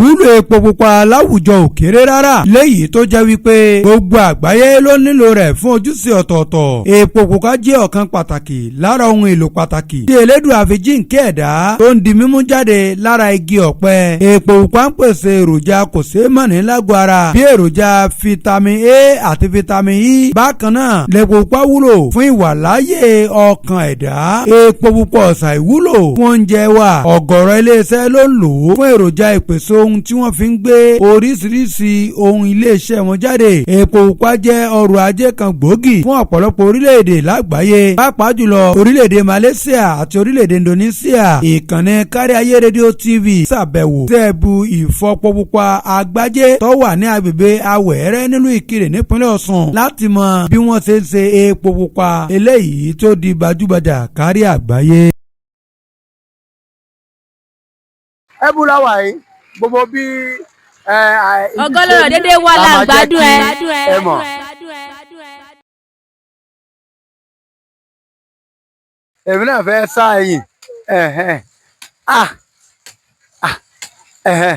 Ìwúlò epo pupa láwùjọ ò kéré rárá, léyìí tó jẹ́ wípé gbogbo àgbáyé ló nílò rẹ̀ fún ojúṣe ọ̀tọ̀ọ̀tọ̀. Epo pupa jẹ́ ọ̀kan pàtàkì lára ohun èlò pàtàkì tí Elédùà fi jíǹkí ẹ̀dá tó ń di mímú jáde lára igi ọ̀pẹ. Epo pupa ń pèsè èròjà kò ṣeé mọ̀ní lágọ̀ọ́ ara bí èròjà fitamin A àti fitamin E. Bákan náà lẹ́po pupa wúlò fún ìwàláyé ọkàn ẹ̀dá. Epo pupa ọ̀sà ìwúlò fún oúnjẹ wa. Ọ̀gọ̀rọ̀ iléeṣẹ́ ló ń lò ó fún èròjà ìpèsè ohun tí wọ́n fi ń gbé oríṣiríṣi ohun iléeṣẹ́ wọn jáde. Epo pupa jẹ́ ọrọ̀ ajé kan gbòógì fún ọ̀pọ̀lọpọ̀ orílẹ̀-èdè lágbàáyé, pàápàá jùlọ orílẹ̀-èdè Malaysia àti orílẹ̀-èdè Indonesia. Ìkànnì Kárí Ayé Rédíò TV ṣàbẹ̀wò sẹ́ẹ̀bù ìfọpo pupa Agbájé tó wà ní agbègbè Awẹ̀rẹ́ nílùú Ìkirè nípínlẹ̀ Ọ̀ṣun láti mọ bí wọ́n ṣe ń ṣe epo pupa eléyìí tó di gbajúgbajà kárí àgbáyé. Ẹbú láwà yìí gbogbo bí. Ọgọlọrọ dédé wà La máa jẹ́ láǹgbádùn ẹ. kí ẹ mọ̀. Èmi náà fẹ́ sá ẹ̀yìn ẹ̀hẹ́n ah ah ẹ̀hẹ́n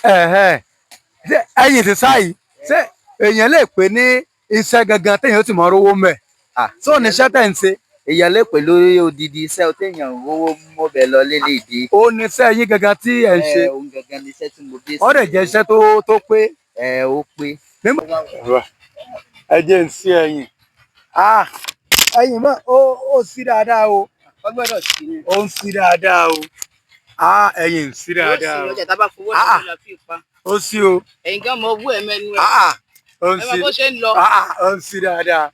ẹ̀hẹ́n. Ṣé ẹ̀yìn ti sá yìí, ṣé èèyàn lè pè ní iṣẹ́ gangan téèyàn ó sì mọ rówó mẹ́? Tó ní iṣẹ́ tẹ̀ ń ṣe? Èèyàn lè pè lórí odidi iṣẹ́ téèyàn rówó mọ́bẹ̀ lọ léléèdè. Ó ní iṣẹ́ yín gangan tí ẹ̀ ń ṣe? Òun gangan ni iṣẹ́ tí mo gbé. Ó dẹ̀ jẹ́ iṣẹ́ tó pé. Ẹ ó pé. Ẹ jẹ́ ń sí ẹ̀yìn. Ah, ẹ̀yìn mọ́ ó sí dáadáa o. Ó gbọ́dọ̀ sí ni. Ó ń sí dáadáa o. Ah, ẹ̀yìn ń sí Ó sì dáadáa o. lọ́jà tá a bá fowó Ah, ah. lọ́wọ́ la fi pa. Ó sí o. Ẹ̀yin gan mọ owó ẹ̀ mẹ́nu ẹ̀. Ah, ah, ó ń Ẹ mọ sí. bó ṣe ń lọ. Ah, ah, ó ń sí dáadáa.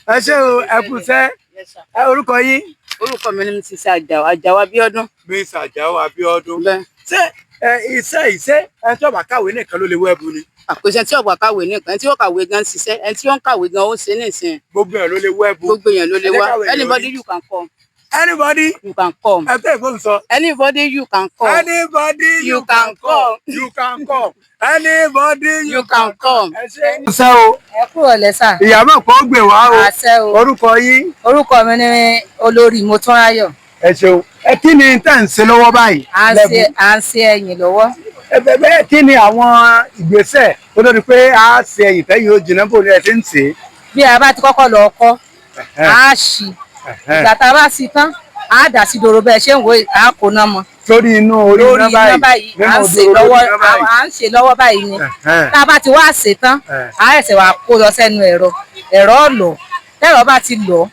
Ẹ ṣé o, ẹ kú iṣẹ́. Yes, sir. Ẹ orúkọ yín? Orúkọ mi ni Mrs. Àjàó Àjàó Abíọ́dún. Miss Àjàó Abíọ́dún. Bẹ́ẹ̀. Ṣé ẹ iṣẹ́ iṣẹ́ ẹ tí ó bá kàwé nìkan ló lè wẹ́ẹ̀bù ni? Àpèsè tí ọ̀gbà kàwé nìkan, ẹni tí ó kàwé gan ń ṣiṣẹ́, ẹni tí ó ń kàwé gan ó ń ṣe nísìnyí. Gbogbo ẹ̀ ló lè wẹ́ẹ̀bù. Gbogbo èèyàn ló lè Ẹ jẹ́ wá. káwọn èèyàn Anybody rí. you can come. Anybody. You can come. Ẹ tẹ́ ìfowópamọ́ sọ. Anybody you can come. Anybody you You can can come. You can come. Anybody you You can come. Ẹ ṣé. Ṣé o, Ẹ kúrò lẹ́sà. ìyàmọ̀ kan gbè wá o. Àṣẹ o. Orúkọ yín? Orúkọ mi ni Olórí Motúnráyọ̀. Ẹ ṣeun. Ẹ kí ni tẹ́ ń ṣe lọ́wọ́ báyìí? À ń ṣe à ń ṣe ẹ̀yìn lọ́wọ́. Ẹ bẹ́ẹ̀ kí ni àwọn ìgbésẹ̀ tó lórí pé a ṣe ẹ̀yìn tẹ́yìn ó jiná, bò ní ẹ ti ń ṣe é? Bí a bá ti kọ́kọ́ lọ kọ́, á ṣì. Ìgbà tá a bá ṣí tán, á dà sí dòrò bẹ́ẹ̀ ṣé ń wo, á kó ná mọ́. Sórí inú orí Lórí iná iná báyìí, à ń nínú ṣe odò lọ́wọ́ orí iná báyìí. À ń ṣe lọ́wọ́ báyìí ni. Ẹ̀hẹ́n. Tá a bá ti wá ṣe tán, á ẹ̀sẹ̀ wá kó lọ sẹ́nu ẹ̀rọ. Ẹ̀rọ lọ̀. Tẹ́rọ bá ti lọ̀,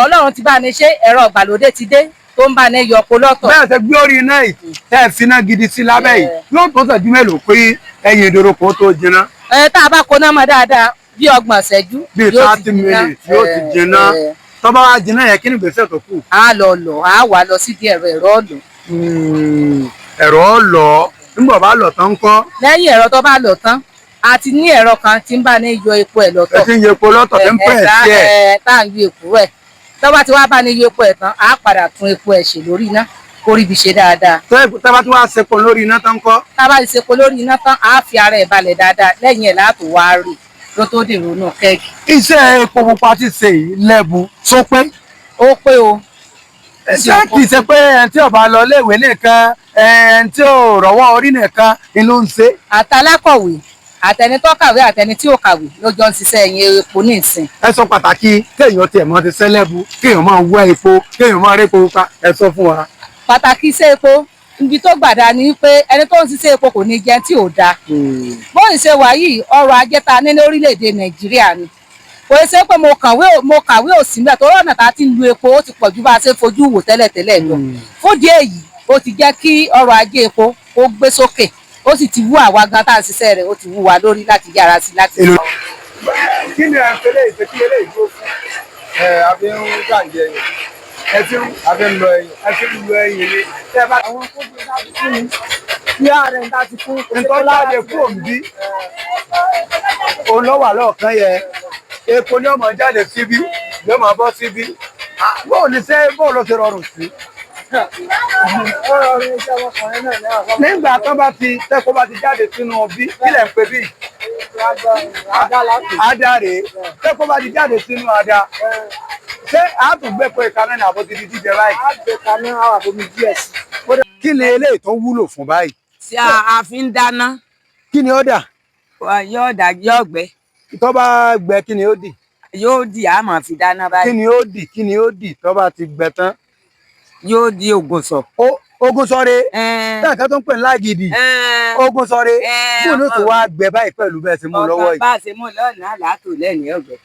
Ọlọ́run ti bá ní ṣe ẹ̀rọ ìgbàlódé ti dé tó ń bá ní yọpo lọ́tọ̀. Bẹ́ẹ̀ ṣe gbé orí iná yìí tẹ́ ẹ fi iná gidi sí lábẹ́ yìí, yóò tó ṣẹ́jú mélòó pé ẹ̀yìn ìdòrò kò tó jiná? Ẹ tá a bá kóná mọ́ dáadáa, bí 30 ìṣẹ́jú Bíi yóò ti 30 jiná. minutes yóò ti jiná. Tó bá wá jiná yẹn, kí ni ìgbésẹ̀ tó kù? Á lọ lọ, á wà lọ sídìí ẹ̀rọ, ẹ̀rọ lọ. Ẹ̀rọ lọ, nígbà bá lọ tán ńkọ́? Lẹ́yìn ẹ̀rọ tó bá lọ tán, a ti ní ẹ̀rọ kan tí ń bá ní yọ epo ẹ̀ lọ́tọ̀. Ẹ ti ń yọ epo lọ́tọ̀ tí ń pẹ̀ sí ẹ̀. Ẹ tá à ń yọ epo ẹ̀. Tó bá ti wá bá ní yọ epo ẹ̀ tán, á padà tún epo ẹ̀ ṣe lórí iná kó rí ibi ṣe dáadáa. Tẹ́ bá tún wá sepo lórí iná tán ńkọ́? Tá a bá ti ṣe epo lórí iná tán, á fi ara ẹ̀ balẹ̀ dáadáa, lẹ́yìn ẹ̀ láàtò wá rè ló tó dèrò inú kẹ́ẹ̀gì. Iṣẹ́ epo pupa ti ṣe yìí lẹ́bu tó pé? Ó pé o. Ṣé kì í ṣe pé ẹni tí ò bá lọ léèwé nìkan, ẹni tí ò rọ́wọ́ orí nìkan ni ló ń ṣe? Àtàlákọ̀wé, àtẹni tó kàwé, àtẹni tí ò kàwé ló jọ ń ṣiṣẹ́ ẹ̀yìn epo ní ìsìn. Ẹ sọ pàtàkì kéèyàn tiẹ̀ mọ́ ti sẹ́lẹ̀bù, kéèyàn máa wá epo, kéèyàn máa répo pupa, ẹ sọ fún wa. Pàtàkì iṣẹ́ epo ibi tó gbàdá ni pé ẹni tó ń ṣiṣẹ́ epo kò ní jẹ tí ò dáa. Bóyì ṣe wà yìí, ọrọ̀ ajé ta ní lórílẹ̀‐èdè Nàìjíríà ni. Kò ṣe pé mo kàwé ò sí mẹ́, torí ọ̀nà tá a ti ń lu epo ó ti pọ̀ ju bá a ṣe fojú wò tẹ́lẹ̀tẹ́lẹ̀ lọ. Fún díẹ̀ èyí, ó ti jẹ́ kí ọrọ̀ ajé epo ó gbé sókè, ó sì ti wú àwa gan tá à ń ṣiṣẹ́ rẹ̀, ó ti wú wa lórí láti yára sí láti. Kí ni ẹ ń fẹlẹ́ ìfẹ́ kí eléyìí dúró fún? Ẹ a fi ń gbàǹjẹ ẹyìn. Ẹ fi ń A fi ń lọ ẹyìn. Ẹ fi ń lu ẹyìn ni. Tẹ́ bá Àwọn kó gbé láti fún mi bí ààrẹ ń bá ti fún. Nǹkan jáde kúrò ń bí, òun ló wà lọ́ọ̀kan yẹ, epo ni ó máa jáde síbí, ló máa bọ́ síbí. Bóò ní sẹ́, bóò ló ṣe rọrùn sí? Ó rọrùn, iṣẹ́ ọmọkùnrin náà ní àwọn. Nígbà tó bá ti tẹ́kọ̀ bá ti jáde sínú bí, kílẹ̀ ń pè bí? Adá láti. Ada rèé. Tẹ́kọ̀ bá ti jáde sínú ada, ṣé àtúngbẹ́pọ̀ ìkaná ní àbọ̀ ti di jíjẹ báyìí? Àgbẹ̀ kaná, àwọn àbomi díẹ̀ sí i. Kí ni eléyìí tó wúlò fún báyìí? Tí a fi ń dáná. Kí ni ó dà? Yóò dà, yóò gbẹ. Tó bá gbẹ, kí ni ó dì? Yóò di, a máa fi dáná Kí báyìí. ni ó dì? Kí ni ó dì tó bá ti gbẹ tán? Yóò di ògùnsọ̀. Ogun sọre náà kan tó ń pè ní lágìdì. Ogun sọre bóun ló ti wá gbẹ báyìí pẹ̀lú bẹ́ẹ̀ sí mú lọ́wọ́ yìí? Bá a ṣe mú lọ́nà látò lẹ́nu ọ̀gbẹ́.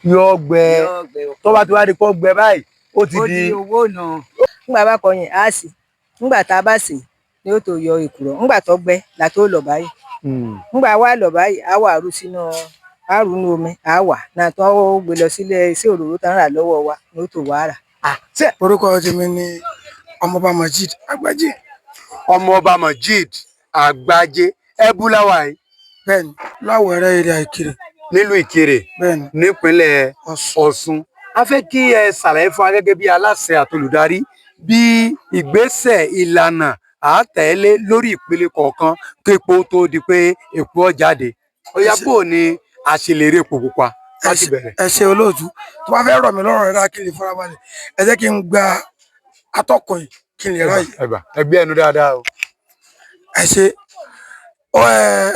Yóò gbẹ. Yóò gbẹ. Tó bá ti wá di kó gbẹ báyìí, ó ti Ó di di owó nù. Ńgbà bá kọyìn á sì, ńgbà tá a bá sè ni ó tó yọ èkùrọ́, ńgbà tó gbẹ la tó lọ̀ báyìí. Ńgbà wá lọ̀ báyìí, á wà rú sínú, á rú nú omi, á wà náà tó gbé lọ sílé sí òróró tán rà lọ́wọ́ wa ni ó tó wá rà. Orúkọ tèmi ni Ọmọọba Mojeed Àgbájé. Ọmọọba Mojeed Àgbájé, ẹbúláwà yìí? Bẹ́ẹ̀ni, láwẹrẹ èrè Ìkirè. Nílùú Ìkirè? Bẹ́ẹ̀ni. Nípínlẹ̀ Ọ̀ṣun. A fẹ́ kí ẹ ṣàlàyé fún wa gẹ́gẹ́ bí aláṣẹ àtolùdarí bí ìgbésẹ̀ ìlànà àtẹ̀lé lórí ìpele kọ̀ọ̀kan képo tó di pé epo ó jáde. Ó yá, bó ni a ṣe lè rí epo pupa láti bẹ̀rẹ̀? Ẹ ṣe olóòtú. Tó bá fẹ́ rọ̀ mí lọ́rùn rárá kí n lè farabalẹ̀, ẹ jẹ́ kí n gba atọ́kùn yìí kí n lè ráàyè. Ẹgbà ẹgbẹ ẹnu dáadáa o. Ẹ ṣe ọ ẹ,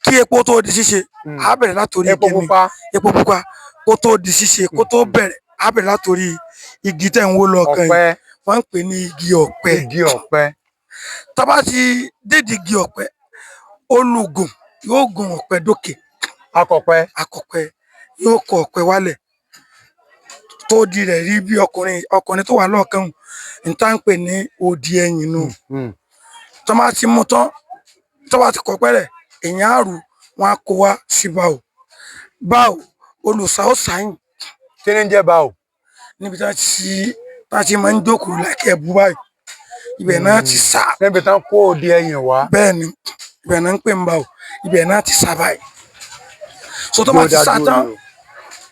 kí epo tó di ṣíṣe, á bẹ̀rẹ̀ látòrí Epo igi ni. pupa. Epo pupa kó tó di ṣíṣe, kó tó bẹ̀rẹ̀, á bẹ̀rẹ̀ látòrí igi tẹ̀ ń wó lọ́ọ̀kan yìí. Ọ̀pẹ. Wọ́n ń pè ní igi ọ̀pẹ. Igi ọ̀pẹ. Tá bá ti dédìí igi ọ̀pẹ, olùgùn yóò gun ọ̀pẹ dókè. Akọ̀pẹ. Akọ̀pẹ yóò kọ ọ̀pẹ wálẹ̀ tó di rẹ̀ rí bí ọkùnrin ọkùnrin tó wà lọ́ọ̀kan hùn ní tá ń pè ní odi ẹ̀yìn nù. Tó bá ti mú tán, tó bá ti kọ̀pẹ́ rẹ̀, èèyàn á rù wọn, á kó wá sí báwò báwò, olùsà ó sáyìn. Kí ni ń jẹ́ báwò? Níbi tí wọ́n ti máa ń jókòó lákẹ́ ẹ̀bú báyìí, ibẹ̀ náà ti sá. Níbi tí wọ́n kó odi ẹ̀yìn wá. Bẹ́ẹ̀ ni, ibẹ̀ náà ń pè ń báwò, ibẹ̀ náà ti sá báyìí. So tó bá ti sá tán,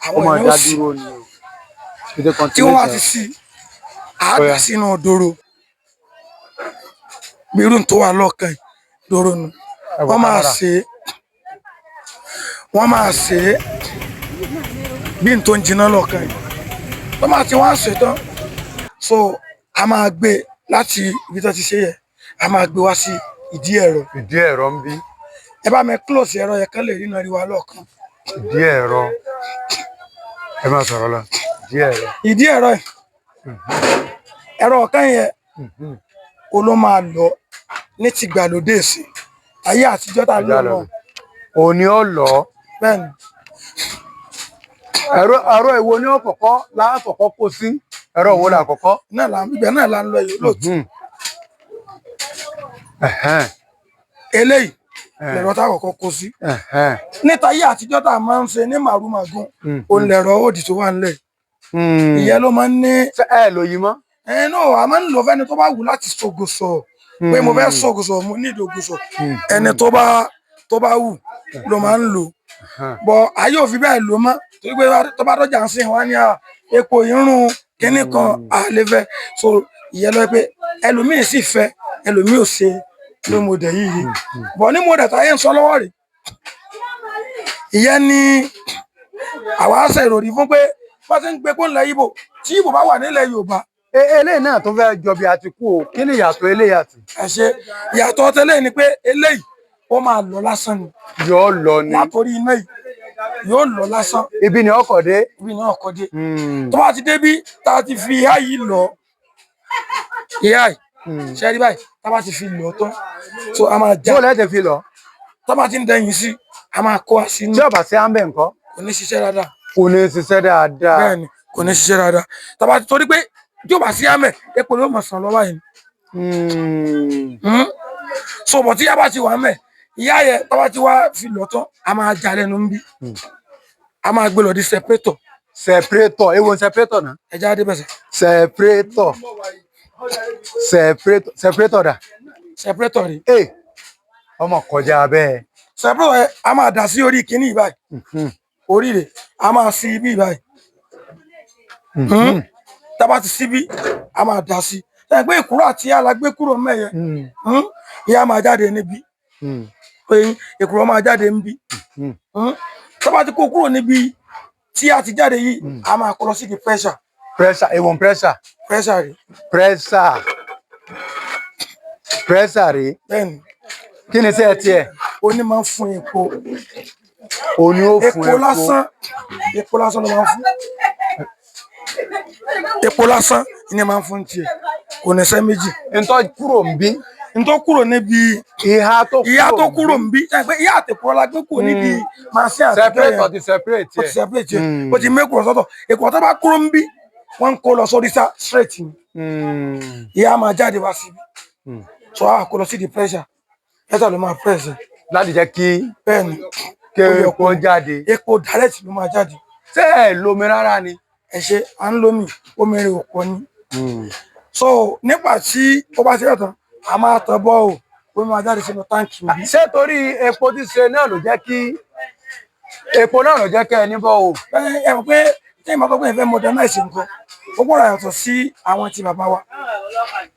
àwọn Ó máa èèyàn ó dá sì dúró ni o. tí wọ́n bá ti sí, á dà sínú dòrò bí irú tó wà lọ́ọ̀kan yìí, dòrò nu. Wọ́n máa ṣe é, wọ́n máa ṣe é bí n tó ń jiná lọ́ọ̀kan yìí. Tó máa ti wá ṣe tán, so a máa gbé láti ibi tó ti ṣe yẹ, a máa gbé wá sí ìdí ẹ̀rọ. Ìdí ẹ̀rọ ń bí. Ẹ bá mi close ẹ̀rọ yẹn kán lè rí iná rí wa lọ́ọ̀kan. Ìdí ẹ̀rọ, ẹ máa sọ̀rọ̀ lọ, ìdí ẹ̀rọ. Ìdí ẹ̀rọ yìí, ẹ̀rọ ọ̀kan yẹn o ló máa lọ ní ti gbàlódé sí ayé àtijọ́ tá a lò náà. Òní ó lọ. Bẹ́ẹ̀ni. Ẹ̀rọ ìwo ni ó kọ́kọ́ láàkọ́kọ́ kó sí? Ẹ̀rọ wo la kọ́kọ́? Náà là ń ibẹ̀ náà là ń lọ yìí, olóòtú. Eléyìí lẹ̀rọ tá a kọ́kọ́ kó sí. Níta ayé àtijọ́ tá a máa ń ṣe ní màrúmàgún, òun lẹ̀rọ òdì tó wà nílẹ̀. Ìyẹn ló máa ń ní. Ẹ lò yìí mọ́. Ẹ náà a máa ń lò fẹ́ni tó bá wù láti ṣògòsọ pé mo fẹ́ ṣògòsọ, mo ní ìdògòsọ. Ẹni tó bá wù ló máa ń lò bọ. Ayé òfin bẹ́ẹ̀ lò mọ́ torí pé tó bá dọ́jà ń sìn wá ní à epo irun kínní kan àlè fẹ́. So ìyẹn lọ pé ẹlòmíì sì fẹ́, ẹlòmíì ò ṣe ló mo dẹ̀ yìí bọ̀ ní mo dẹ̀ táyé ń sọ lọ́wọ́ rẹ̀. Ìyẹn ni àwa ṣe ìròrí fún pé wọ́n ti ń gbé kó ńlẹ̀ Ìgbò tí Ìgbò bá wà nílẹ̀ Yorùbá. Eléyìí náà tó fẹ́ jọ bí àti kú o, kí ni ìyàtọ̀ eléyìí àti? Ẹ ṣe, ìyàtọ̀ tẹ́lẹ̀ ni pé eléyìí ó máa lọ lásán ni. Yóò lọ ni. Látòrí iná yìí yóò lọ lásán. Ibi ni ọkọ̀ dé. Ibi ni ọkọ̀ dé. Tó bá ti débí tá a ti fi ìhà yìí lọ, ìhà yìí ṣe rí báyìí, tá a bá ti fi lọ tán, so a máa já. Bó lẹ́tẹ̀ fi lọ? Tá a bá ti ń dẹyìn sí, a máa kó wa sínú. Tí ọba sí ámbẹ̀ ńkọ́? Kò ní ṣiṣẹ́ dáadáa. Kò ní ṣiṣẹ́ dáadáa. Bẹ́ẹ̀ni, kò ní ṣiṣẹ́ dáadáa. Tá a bá ti torí pé tí ó bá sí ámẹ̀, epo ló mọ̀ sàn lọ́wọ́ yìí. So bọ̀ tí ìyá bá ti wà mẹ́, ìyá yẹn tá a bá ti wá fi lọ tán, a máa já lẹ́nu ń bí, a máa gbé lọ di separator. Separator, ewo ń separator náà? Ẹ já dé bẹ̀sẹ̀. Separator, separator, separator dà? Separator rèé. Ee, ọmọ kọjá bẹ́ẹ̀. Separator yẹn a máa dà sí orí kínní báyìí, orí rẹ̀ a máa sí ibi báyìí. Tá a bá ti síbí, a máa dà sí ẹ pé ìkúrò àti alágbé kúrò mẹ́yẹ, ìyá máa jáde níbí pé ìkúrò máa jáde níbí. Tá a bá ti kó kúrò níbi tí a ti jáde yìí, a máa kó lọ sí di pressure. Pressure, ewo ń pressure? Pressure rèé. Pressure. Presser rèé. Bẹ́ẹ̀ni. Kí ni iṣẹ́ tiẹ̀? Oní máa ń fún epo. Òní ó fún epo lásán, epo lásán ló máa ń fún. Epo lásán ni máa ń fún tiẹ̀, kò ní iṣẹ́ méjì. Ntọ́ kúrò ń bí. Ntọ́ kúrò níbi ìhà tó kúrò. Ìhà tó kúrò ń bí, ṣe pé ìhà àtẹ̀kọ́ la gbé kúrò níbi machine àtijọ́ yẹn. Separate ti separate. Ó ti separate yẹ, ó ti mẹ́kúrò sọ́tọ̀. Èkó tó bá kúrò ń bí, wọ́n ń kó lọ sórí sá straight ni. Ìhà máa jáde wá síbi, so a kó lọ sí di pressure, pressure ló máa press ẹ̀. Láti jẹ́ kí bẹ́ẹ̀ni kí epo jáde. Epo direct ló máa jáde. Ṣé ẹ lomi rárá ni? Ẹ ṣe, à ń lomi, omi rẹ̀ ò pọ̀ ni. So nígbà tí ó bá ṣe tán, a máa tàn bọ́ ò, omi máa jáde sínú táǹkì mi. Ṣé torí epo tí ṣe náà ló jẹ́ kí epo náà ló jẹ́ kẹ́ ẹ níbọ̀ o? Ẹ mọ̀ pé tí ìmọ̀ tó pé ìfẹ́ modernize nǹkan, ó gbọ́dọ̀ yàtọ̀ sí àwọn ti bàbá wa.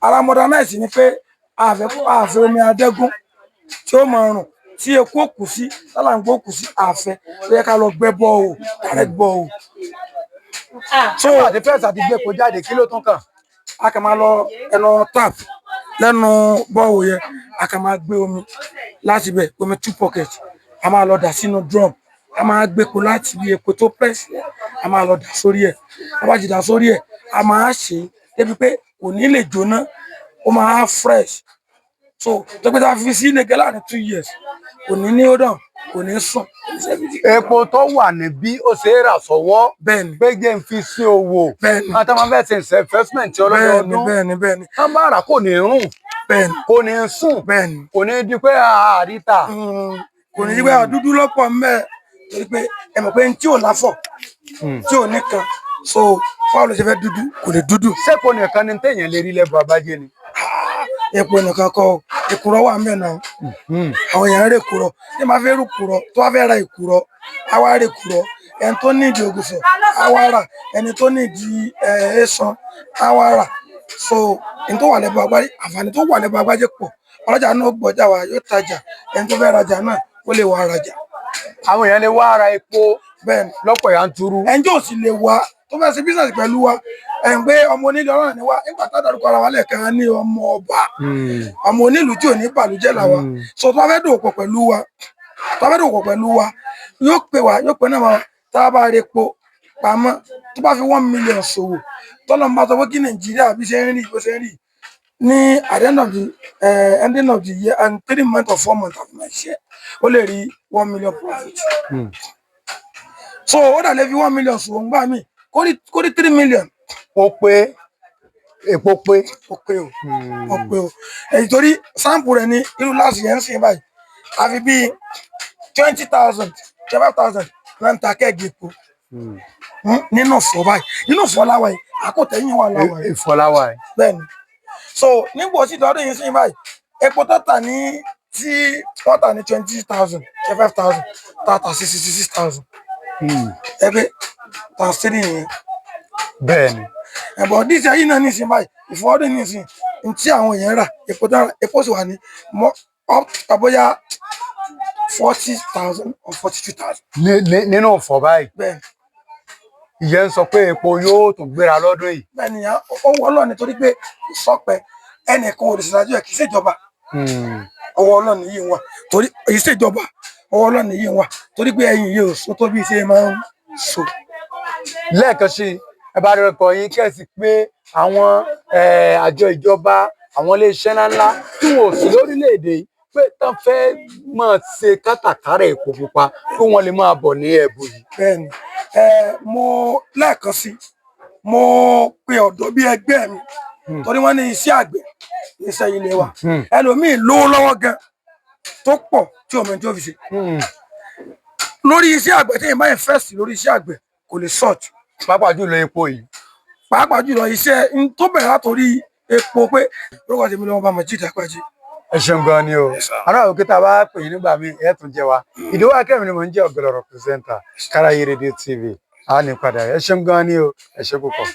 Ara modernize ni pé àfẹ́ àfẹ́ omi adẹ́gún tí ó máa rùn, tí eku ó kù sí, tálàǹgbò ó kù sí, àfẹ́ tó yẹ ká lọ gbẹ́ bọ́ ò, direct bọ́ ò. So àti fẹ́ẹ̀sì àti gbé epo jáde, kí ló tún kàn? A kàn máa lọ ẹnu tap lẹ́nu bọ́ọ̀ yẹn, a kàn máa gbé omi láti bẹ̀, omi two pocket, a máa lọ dà sínú drum, a máa gbé epo láti bí epo tó press yẹn, a máa lọ dà sórí ẹ̀. A bá ti dà sórí ẹ̀, a máa ṣe é débi pé kò ní lè jóná, ó máa fresh. So tó pé tá a fi sí ilé gẹ́ láàrin 2 years, kò ní ní odor, kò ní sùn, kò ní sẹ́bi. Epo tó wà níbí, ó ṣe é rà sọ́wọ́. Bẹ́ẹ̀ni. Pé jẹ́ n fi sí owó. Bẹ́ẹ̀ni. Àtàwọn fẹ́ẹ́ ṣe investment ọlọ́dọọdún. Bẹ́ẹ̀ni, bẹ́ẹ̀ni. Tán bá rà, kò ní rùn. Bẹ́ẹ̀ni. Kò ní sùn. Bẹ́ẹ̀ni. Kò ní di pé àríta. Kò ní di pé dúdú lọ́pọ̀ ń bẹ́ẹ̀, torí pé ẹ mọ̀ pé tí ò láfọ̀, tí ò ní kan, so fáwọn ló ṣe fẹ́ dúdú, kò lè dúdú. Sẹ́kọ̀ọ́ nìkan ni téèyàn lè rí lẹ́bùn abájé ni? Epo nìkan kọ́ o, èkùrọ́ wà ń bẹ̀ náà. Àwọn èèyàn ń rè kùrọ̀, tí wọ́n bá fẹ́ rú kùrọ̀, tó bá fẹ́ ra èkùrọ́, á wá rè kùrọ̀. Ẹni tó nídìí ògùfọ̀ á wá rà, ẹni tó nídìí ẹ̀ẹ́sán á wá rà. So ẹni tó wà lẹ́bùn agbájé, àǹfààní tó wà lẹ́bùn agbájé pọ̀. Ọlọ́jà náà ó gbọ́jà wá, yóò tajà. Ẹni tó fẹ́ rajà náà, ó lè wá rajà. Àwọn èèyàn lè wá ra epo. Bẹ́ẹ̀ni. Lọ́pọ̀ yanturu. Ẹni tó sì lè wá, tó fẹ́ ṣe business pẹ̀lú wa, ẹ̀ ń pé ọmọ onílù ọlọ́run ni wá. Nígbà tá a dárúkọ ara wa lẹ́ẹ̀kan, á ní ọmọ ọba, ọmọ onílù tí ò ní bàlújẹ́ là wa. So tó bá fẹ́ dòwò pọ̀ pẹ̀lú wa, tó bá fẹ́ dòwò pọ̀ pẹ̀lú wa, yóò pè wá, yóò pè náà wá. Tá a bá rí epo pamọ́, tó bá fi 1 million ṣòwò, tọ́lọ́ ń bá sọ pé kí Nàìjíríà bí ṣe ń rí, bó ṣe ń rí ní at the end of the ending of the year and 3 months or 4 months of my share, ó lè rí 1 million profit. So ó dà lè fi 1 million ṣòwò ńgbà míì, kó rí 3 million. Ó pé epo pé. Ó pé o, ó pé o. Èyí torí sample rẹ̀ ní irú láti yẹn ń sìn báyìí, àfi bíi 20,000, 25,000 náà ń ta keg epo nínú ìfọ̀ báyìí. Nínú ìfọ̀ láwa yìí, àkótẹ́yìn wà láwa yìí. Ìfọláwà ẹ̀. Bẹ́ẹ̀ni. So nígbà tí ìdọ́dún yìí sìn báyìí, epo tó tà ní, tí wọ́n tà ní 20,000, 25,000, tá a tà sí 66,000, ẹgbẹ́ times three yẹn. Bẹ́ẹ̀ni. Ẹ̀bọ̀n díìsì yìí náà nísìnyí báyìí, ìfọwọ́dún nísìnyí ní tí àwọn èèyàn rà, epo tó rà, epo sì wà ní mọ́ up to bóyá 40,000 or 42,000. Nínú ìfọ̀ báyìí. Bẹ́ẹ̀ni. Ìyẹn ń sọ pé epo yóò tún gbéra lọ́dún yìí. Bẹ́ẹ̀ni, ó wọ́ Ọlọ́run nítorí pé kò sọ́pẹ́, ẹnìkan ò lè ṣèdájọ́ ẹ̀, kì í ṣèjọba. Ọwọ́ Ọlọ́run yìí ń wà, torí èyí ṣèjọba, ọwọ́ Ọlọ́run yìí ń wà, torí pé ẹ̀yìn yìí ò so tó bí ṣe máa ń so. Lẹ́ẹ̀kan sí i, ẹ bá dárúkọ yín, kẹ́sì pé àwọn àjọ ìjọba, àwọn iléeṣẹ́ ńláńlá tí wọn ò sí lórílẹ̀‐èdè yìí pé tán fẹ́ máa ṣe kátàkárà epo pupa, kí wọ́n lè máa bọ̀ ní ẹ̀bù yìí. Bẹ́ẹ̀ni, ẹ mo lẹ́ẹ̀kan sí, mo pe ọ̀dọ́ bí ẹgbẹ́ mi, torí wọ́n ní iṣẹ́ àgbẹ̀, iṣẹ́ ilé wa. Ẹlòmíì lówó lọ́wọ́ gan tó pọ̀ tí òun tí ó fi ṣe lórí iṣẹ́ àgbẹ̀, tí èèyàn bá invest lórí iṣẹ́ àgbẹ̀, kò lè short. Pàápàá jùlọ epo yìí. Pàápàá jùlọ iṣẹ́ n tó bẹ̀rẹ̀ látòrí epo, pé orúkọ tèmi lọ́wọ́ bá Mojeed Àgbàjì. Ẹ ṣeun gan ni o. Ará òkè tá a bá pè yín nígbà míì, ẹ tún jẹ wa. Ìdíwọ́ akẹ́mi ni mò ń jẹ́ Ọ̀gọ̀lọ̀rọ̀ presenter, Káráyé Rédíò TV. A ní padà. Ẹ ṣeun gan ni o, ẹ ṣe púpọ̀.